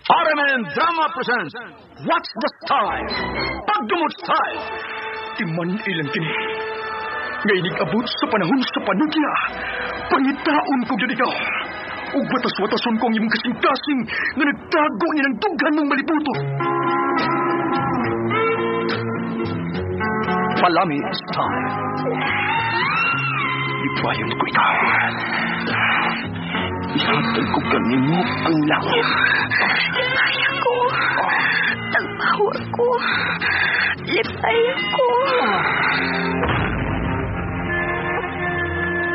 RMN Drama presents What's the Style? Pagdumot Style! Timan ilang kini. Ngay abot sa panahon sa panugya. Pangitaon ko gyud ikaw. Ug watas-watason ko ang imong kasing-kasing nga nagtago ni ng dughan mong malibuto. Palami Style. Ipayon ko ikaw. Ihatag ko kanimo ang langit. Lipay ako. Tagpawa ko. Lipay ako.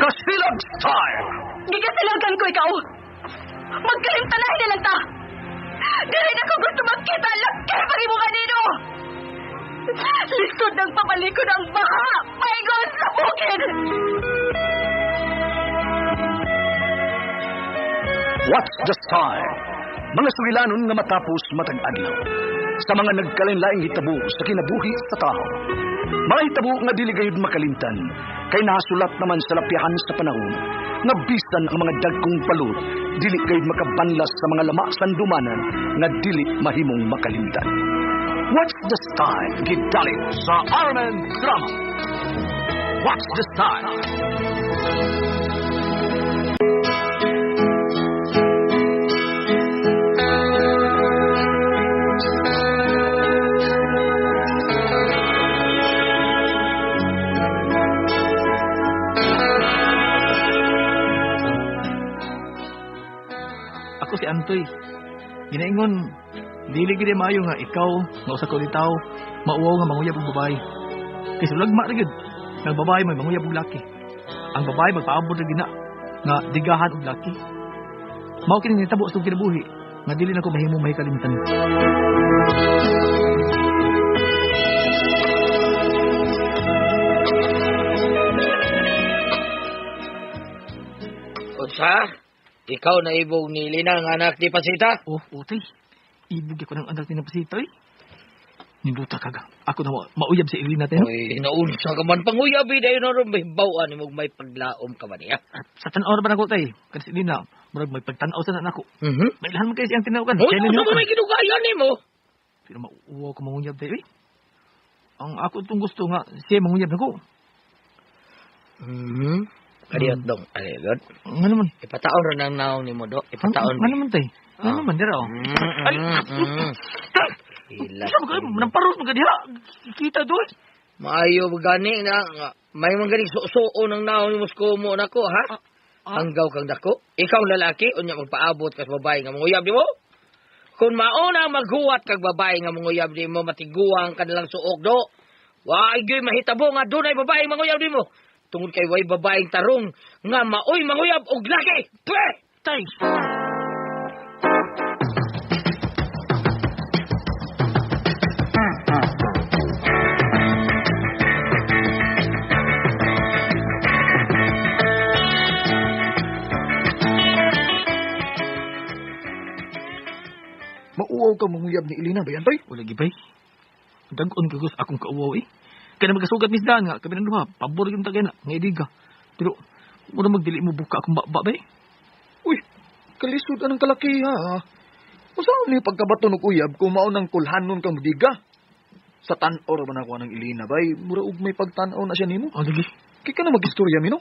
Kasilag Style! Gikasilagan ko ikaw. Magkalimtanahin na lang ta. Dili na ko gusto magkita. Laki pa rin mo kanino. Lisod ng pabalikod ang baha. Paingon sa bukid. What's the Style? Mga sugilanon nga matapos matag adlaw. Sa mga nagkalain-laing hitabo sa kinabuhi sa tao. Mga hitabo nga dili gayud makalimtan kay nasulat naman sa lapyahan sa panahon nga bisan ang mga dagkong palud dili gayud makabanlas sa mga lama sandumanan nga dili mahimong makalimtan. What's the Style? Gidalit sa RMN Drama. What's the Style? Ako si Antoy. Ginaingon, dili gid maayo nga ikaw nga usa ka tawo mauwaw nga manguyab og babae. Kay sulagma ra gyud nga babae may manguyab og laki. Ang babae magpaabot ra gina nga digahan og laki. Mao kini nitabo sa kinabuhi nga dili nako mahimo mahikalimtan. Unsa? Ikaw na ibog ni Lina ang anak ni Pasita? Oh, utay. Ibog ako ng anak ni Pasita, eh. Ninduta ka ga. Ako na mauyab si Elena tayo. Uy, naunsa ka man. Panguyab, eh, dahil na rin may bawaan mo may paglaom ka ba niya? Sa tanaw na ba nako, tay? Kasi si Elena, murag may pagtanaw sa nako. Mm-hmm. May ilhan man kayo siyang tinawagan. Uy, ano ba may ginugayan ni mo? Pero mauuwaw ko manguyab tayo, eh. Ang ako itong gusto nga, siya manguyab nako. Mm-hmm. Kadiyot dong. Aligod. Nga naman. Ipataon rin ang naong ni mo, do. Ipataon. Nga naman, tay. Nga naman, dira, oh. Ay! Ila. Sa mga namparos mga diha. Kita doon. Maayo gani na. May mga ganing suo ng naong ni mo nako, ha? Hanggaw kang dako. Ikaw lalaki, unya magpaabot kas babae nga manguyab di mo. Kung mauna maghuwat kag babae nga manguyab di mo, matiguang ka nalang suok, do. Waay gyud mahitabo nga dunay babae manguyab di mo. Tungod kay way babaeng tarong nga maoy manguyab og laki. Pwe! Tay! Mauwaw ka manguyab ni Elena ba yan, tay? Wala gibay. Dag-on kagos akong kauwaw eh. Kaya na magkasugat misdaan nga, kami ng duha, pabor yung tagay na, nga idiga. Pero, muna magdili mo buka akong baba ba eh. Uy, kalisod anong kalaki ha. Usaon ni pagkabato ng uyab kung mao ng kulhanon kang diga? Sa tan-aw ra ba nakuha ng Elena bay, mura og may pagtan-aw na siya nimo. Oh, lagi. Kay ka na mag-istorya mino.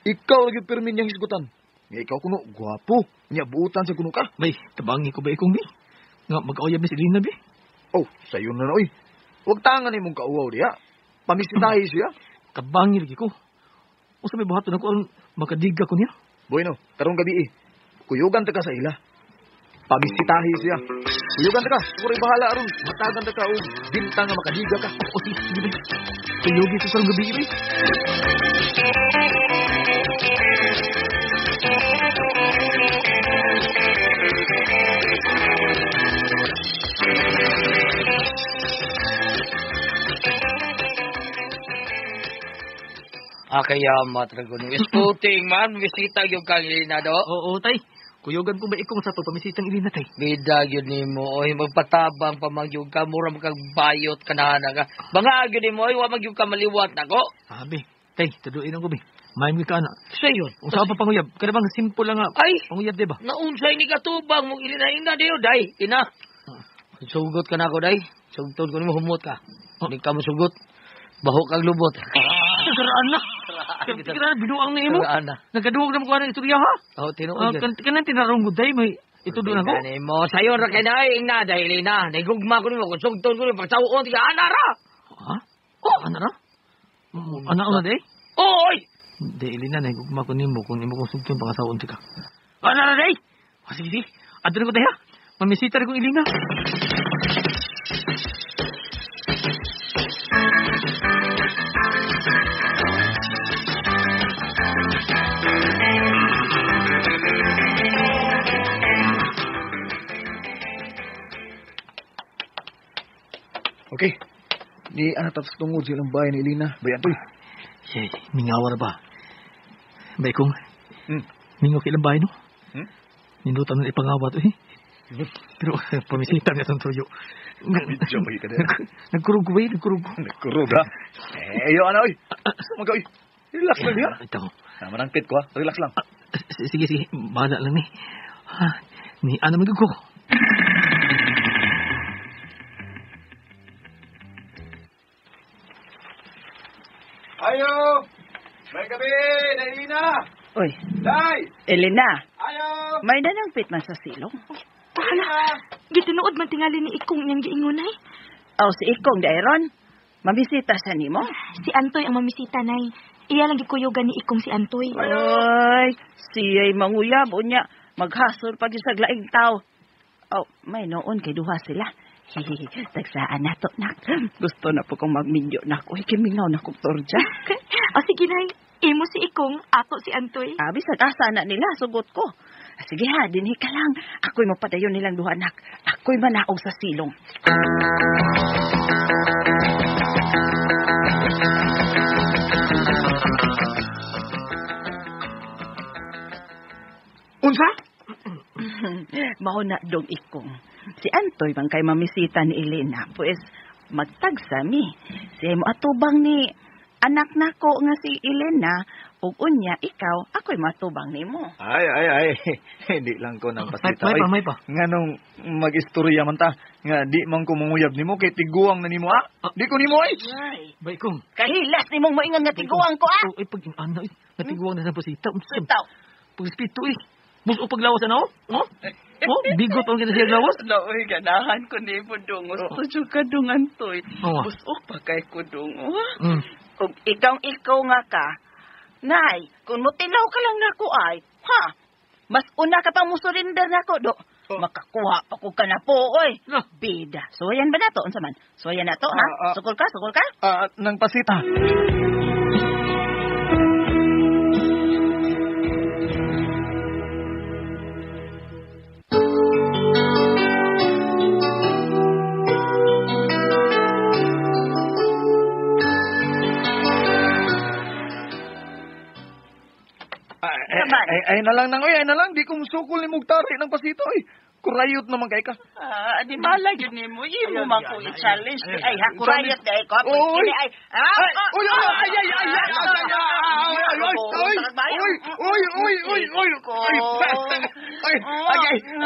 Ikaw lagi pirmi niyang hisgutan. Nga ikaw kuno gwapo, nya buutan sa kuno ka. Bay, tabangi ko ba ikong bi? Nga mag-auyab ni si Elena bi? Oh, sayo na na oy. Wag tangan nimong kauwaw diha. Pamisitahi siya. Tabangi lagi ko. Usa may buhaton ako aron makadiga ko niya. Bueno, karong gabi eh. Kuyugan ta ka sa ila. Pamisitahi siya. Kuyugan ta ka. Ako rin bahala aron. Matagan ta ka og bintang nga makadiga ka. O sige, sige ba? Kuyugi ko karong gabi eh. Ah, kaya matragon. Isputing man, bisita yung kang Elena do. Oo, tay. Kuyugan ko ba ikong sa pagpamisitang Elena, tay? Bida gyud nimo, oy magpatabang pa man gyud ka, mura man kag bayot kanana ka. Banga gyud nimo, oy wa man gyud ka maliwat nako. Sabi, tay, tuduin ako, be. May ka na. Sayon. Unsa pa panguyab? Kada bang simple lang nga. Ay! Panguyab di ba? Naunsay ni katubang mong ilina-ina diyo, day. Ina. Sugot ka na ako, day. Sugtod ko nimo humot ka. Hindi ka mosugot. Baho kag lubot. Karaan na. Karaan binuang na imo. Karaan na. Nagkaduwag na mo kuha ng istorya ha? Oh, tinuod yun. Kanang tinarong day may ito doon ako. Gani mo, sayon ra kay na ing na dahil ina. Naigugma ko nimo kung sugtod ko nimo pagsawoon ka ana ra. Ha? Oh, ana ra? Ana na day? Oy! Di Elena, nahigugma ko nimo kung imo kong sugtod pangasawoon ka. Ana ra day? Oh, sige, sige. Adto na ko day ha. Mamisita rin kong Elena. Okay. Di ana tapos tungod sa ilang bahay ni Elena. Bayan to. Yay, mingawar ba? Bay kong, mingaw kailang bahay no? Hmm? Nindutan na ipangawat eh. Pero pamisita niya sa tuyo. Medyo ba ka din? Nagkurog ko ba eh? Nagkurog ko. Nagkurog ha? Eh, yo ana oy. Maga oy. Relax lang diha. Ito. Naman ang pit ko ha. Relax lang. Sige, sige. Bahala lang ni. Ha, ni ano man ko. Ayo! May gabi, Elena! Uy, Day! Elena, Ayo! may nanangpit man sa silong. Hala, gitinuod man tingali ni Ikong niyang giingon, nay. Aw, si Ikong dairon. Mabisita siya nimo. Si Antoy ang mamisita, nay. Iya lang gikuyugan ni Ikong si Antoy. Oy, siya'y manguyab unya. Maghasol pag sa laing tao. Aw, may noon kay duha sila. Hihihi, tagsaan na to, nak. Gusto na po kong magminyo nak. Uy, kimingaw na kong torja. O sige, nay. Imo si Ikong, ato si Antoy. Abi, sa asa na nila, sugot ko. Sige ha, dinhi ka lang. Ako'y mapadayon nilang duha, nak. Ako'y manaog sa silong. Unsa? Mao na dong Ikong. Si Antoy man kay mamisita ni Elena, pues magtagsa mi. Siya mo atubang ni anak nako nga si Elena ug unya ikaw ako'y matubang nimo. Ay, ay, ay. Hindi lang ko nang pasita. May pa, may pa. Nganong mag-istorya man ta, nga di man ko manguyab nimo kay tiguang na nimo ah. Di ko nimo ay. Ay, Bay kong. kahilas nimong moingon nga tiguang ko ah. Oh, ay, pag ano, eh. Natiguang na sa pasita. Unsa? Taw. Pagrespeto eh. Muso paglawas ano? Oh? Oh, bigot ang kita siya lawas. Naoy ganahan ko nimo dong. Gusto jud ka dong Antoy. Oo. Busok pa kay ko dong. Oh. Mm. Ug ikaw ikaw nga ka. Nay, kung motilaw ka lang nako ay, ha? Mas una ka pang musurrender nako do. Makakuha pa ko ka na po, oy. No. Bida. So yan ba nato? Unsa man? So yan nato, ha? Sukol ka, sukol ka? Nang pasita. Naman. Ay, ay na lang nang, oy, ay na lang. Di ko musukol ni Mugtari ng pasito, oy. Kurayot naman kay ka. Ah, di mala yun nimo. Imo man ko i-challenge. Ay, ha, kurayot di ay ko. Oy. Kini ay. Ah, Ay, oy, oy, ay, ay, ay, ay, ay, ay, ay, ay, ay, oy, oy, oy, oy, oy, oy, ay, ay,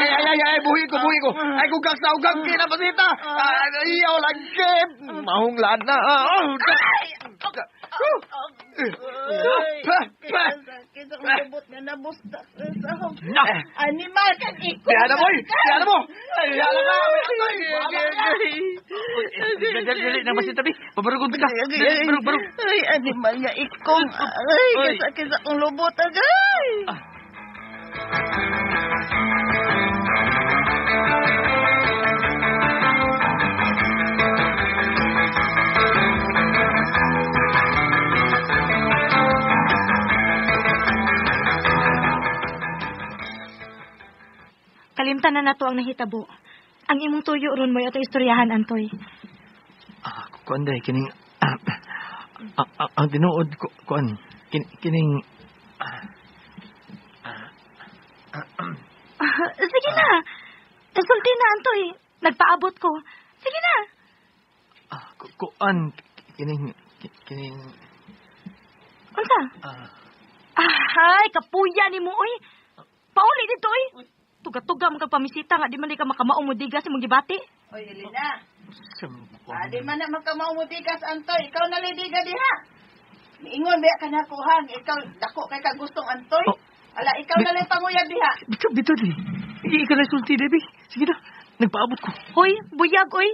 ay, ay, ay, ay, buhi ko, buhi ko. Ay, kung kang saugang kinapasita. Ay, iyaw lang, mahong lana. Ay! Pa, pa. Kisa kong lubot nga nabustak sa Na! Animal kang iko. Diyan na, boy! Diyan na mo! Diyan na ka! Dali, dali, nang pasita, bi. Pabarugod ka. Dali, barug, barug. Ay, animal nga ikong. Ay, kisa kisa kong lubot agay. Kalimtan na nato ang nahitabo. Ang imong tuyo ron mo'y atong istoryahan, Antoy. Ah, kuan day kining ang tinuod ko kuan kining Sige na. Sulti na, Antoy. Nagpaabot ko. Sige na. Kuan kining kining Unsa? Hay, kapuya ni mo, oy. Pauli dito, oy. Tuga-tuga mo kag pamisita nga di man di ka makamaong mo diga sa imong gibati. Oy, Elena. Di man na makamao mo digas, Antoy. Ikaw na diga diha. Niingon ba ka na kuhang. Ikaw, dako kay ka gustong Antoy. Oh. Ala, ikaw na lang panguyab diha. Bito, bito, di. Ikaw na sulti, Debbie. Sige na, nagpaabot ko. Hoy, buyag, oy.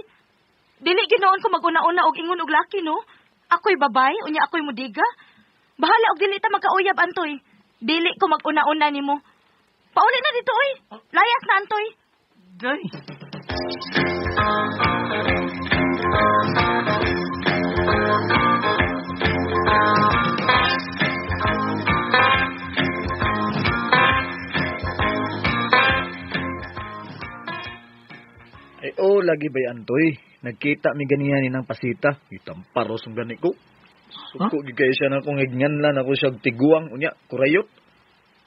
Dili ginoon ko maguna-una og ingon og laki, no? Ako'y babay, unya ako'y mudiga. Bahala og dili ta magkauyab, Antoy. Dili ko maguna-una nimo. Pauli na dito, oy. Layas na, Antoy. Day. Ay, oh, lagi bay Antoy. Nagkita mi ganiya ni ng pasita. Itamparos ang gani ko. Suko gid kayo siya na akong hignganlan ako siya og tiguang unya kurayot.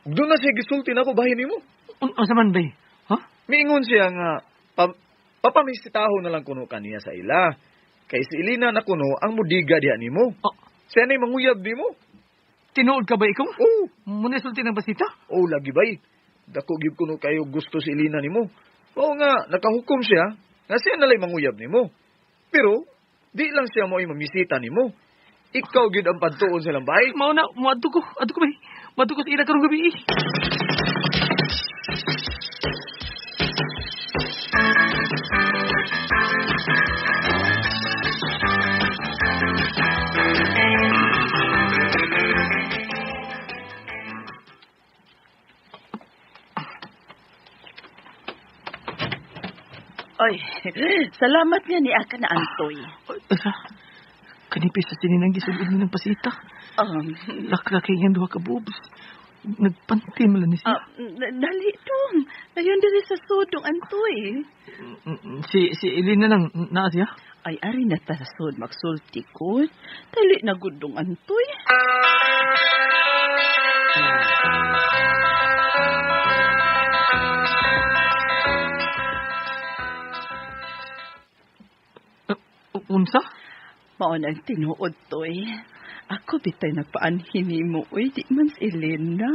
Ug doon na siya gisulti nako bahin nimo. Unsa man bay? Ha? Miingon siya nga papamisitaho na lang kuno kaniya sa ila. Kay si Elena na kuno ang mudiga diha nimo. Oh. Siya na'y manguyab nimo. Tinuod ka ba ikaw? Oh, Muna sulti ng pasita? oh lagi bay. Dako gyud kuno kayo gusto si Elena nimo. Oo nga, nakahukom siya nga siya na lay manguyab nimo. Pero di lang siya mo'y mamisita nimo. Ikaw gyud ang pantuon silang bay. Mao na, moadto ko. Adto ko bay. Moadto ko sa ila karong gabi. Oy, salamat nga ni Aka na Antoy. Oy, asa? Kanipis sa sininang gisulod ni ng pasita. Laklaki nga duha ka boobs. Nagpanti man lang ni siya. Dali dong. Ayun diri sa sudong Antoy. Si Elena lang naa siya. Ay, ari na ta sa sud magsulti ko. Dali na gudong Antoy. Unsa? Mao nang tinuod toy. Ako bitay nagpaanhin nimo oy, di man si Elena.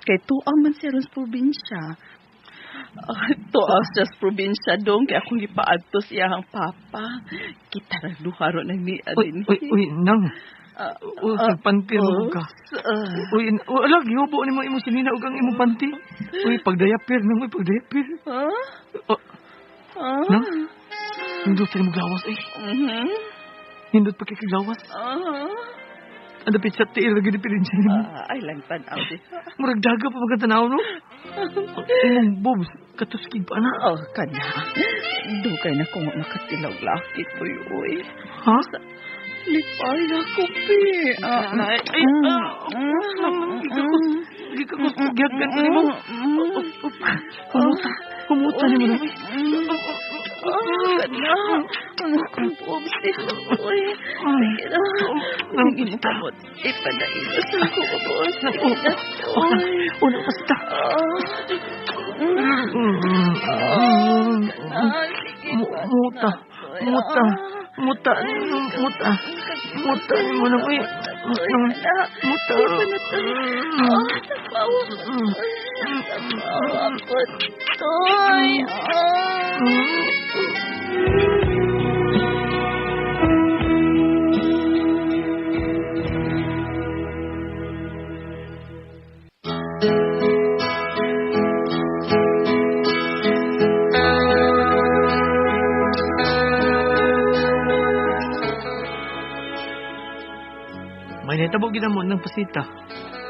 Kay tuang man siya ron sa probinsya. Tuang siya sa probinsya dong kay akong gipaadto sa iyang papa. Kita ra duha ron nang niya Uy, din. uy, uy, nang. Uy, panty mo ka. Uy, ala, gihubo nimo imong sinina ug ang imong panty. Uy, pagdayapir nang, uy, pagdayapir. Ha? Oh, Ah? nang? Nindot sa imong gawas eh. Mhm. Nindot pa kay kagawas. Ah. Ang dapit sa tiil lagi diferensya nimo. Ay lang tan-aw di. Murag daga pa magkatanaw no. Imong boobs katuskig pa na. Oh, kana. Dugay na ko nga makatilaw laki toy oy. Ha? Lipay na ko, pi. Ay, ay, gikakos, gihagkan ko nimo. Humuta, humuta nimo na. Kana. Ano kong boobs niya, oy. Sige na. Sige na, kamot. Ipadailo sa ako, boss. Sige na, oy. Una basta. Muta, muta, muta, muta, muta nimo na, uy. Muta. Toy. May nahitabo gid mo ng pasita.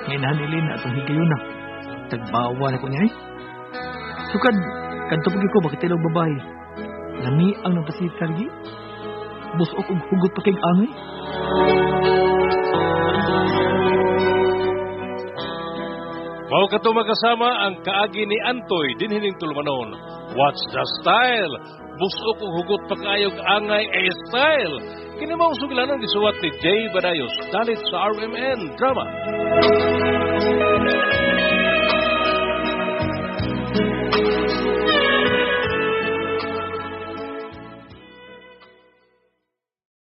Ngay nahanilin na atong higayuna. Tagbawa na ko niya eh. Sukad, kadto pag ko bakit ilaw babae. Lami ang nang pasita lagi. Busok og hugot pa kay angay. Mao kato magkasama ang kaagi ni Antoy dinhining tulumanon. What's the style? Busok og hugot pa kaayog angay e style. Kini mao sugilanon gisuwat ni Jay Badayos dalit sa RMN Drama.